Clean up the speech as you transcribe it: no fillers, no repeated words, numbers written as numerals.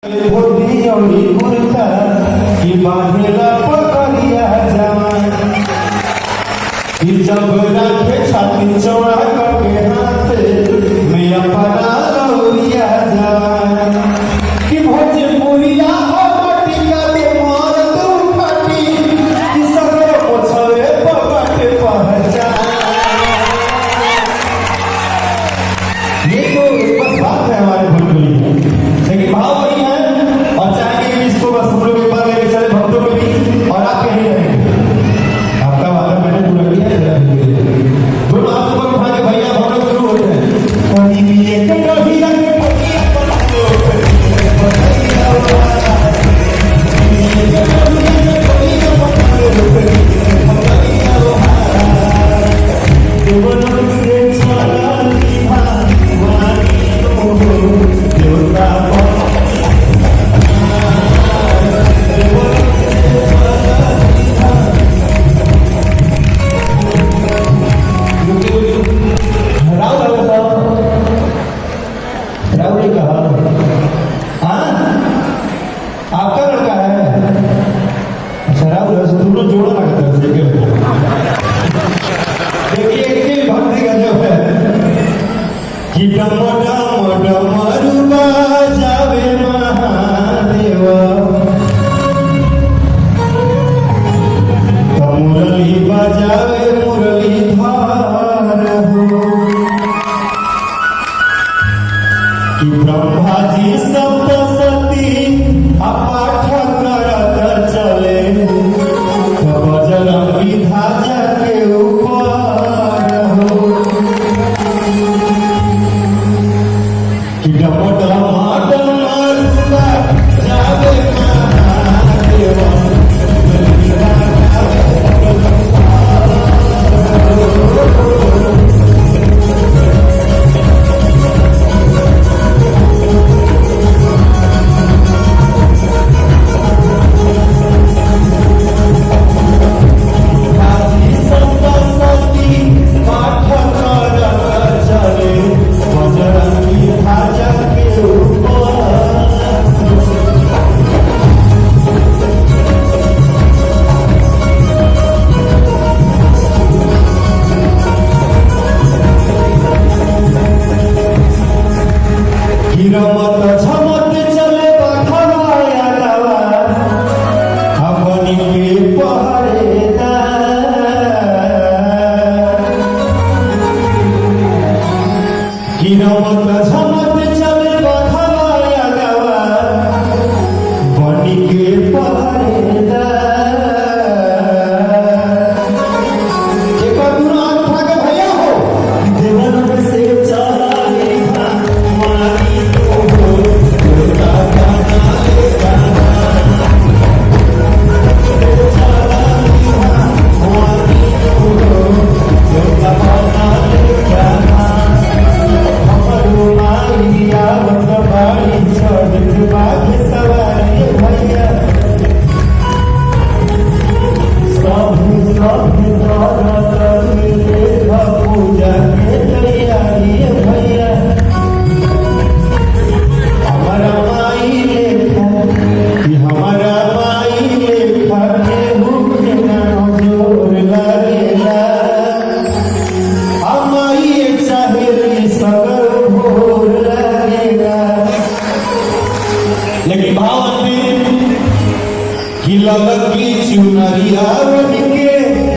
धोती औरी कुर्ता कि बांधेला पकड़िया जवान कि जब रखे छाती चौड़ा करके हाथ में अपना लौरिया जवान कि भोजपुरिया हो मटिका के मरद उखटी कि सगरो पोछवे पकड़ पहचान। ये तो एक बस बात है हमारे भोजपुरी में, लेकिन भाव वही है और चाहेंगे कि इसको बस हम लोग एक बार लेके चले भक्तों के बीच और आप कहीं रहेंगे। आपका वादा मैंने पूरा किया है, मेरा भी किया। दोनों हाथ ऊपर उठा के भैया हम लोग शुरू होते हैं। पानी भी एक कभी रंग पकिया बना लो, देवलोक से चलती भवानी हो, देवता। राहुल है साहब, राहुल ने कहा हाँ आपका लड़का है। अच्छा राहुल है, दोनों जोड़ा लगता है। देखिए इतनी भक्ति गजब है कि डम डम डमरू बजावे महादेव, तो मुरली बजावे मुरली धार हो कि ब्रह्मा जी सप्तशती पाठ करत चले, तो बजरंगी ध्वजा के ऊपर हो कि डम डम डमरू बजावे महादेव। सप्तशती पाठ करत चले, बजरंगी ध्वजा के ऊपर। रमत झमत चले बघवाया गवा अपनी के पहरेदार कि रमत झमत चले बघवाया गवा बनी के पहरेदार। एक बार दोनों हाथ उठा के भैया हो देवलोक से चली भवानी हो, देवता बनाले देवता बनाले हमरो माई आवत बाड़ी चढ़ बाघ सवारी भैया सब सब करत देख पूजा के तैयारी भैया। हमारा माई लेखा कि हमारा माई लेखा केहू के ना जोर लागेला, माई चाहेली सगर भोर लागेला। लेकिन भाव अंतिम कि ललकी चुनरिया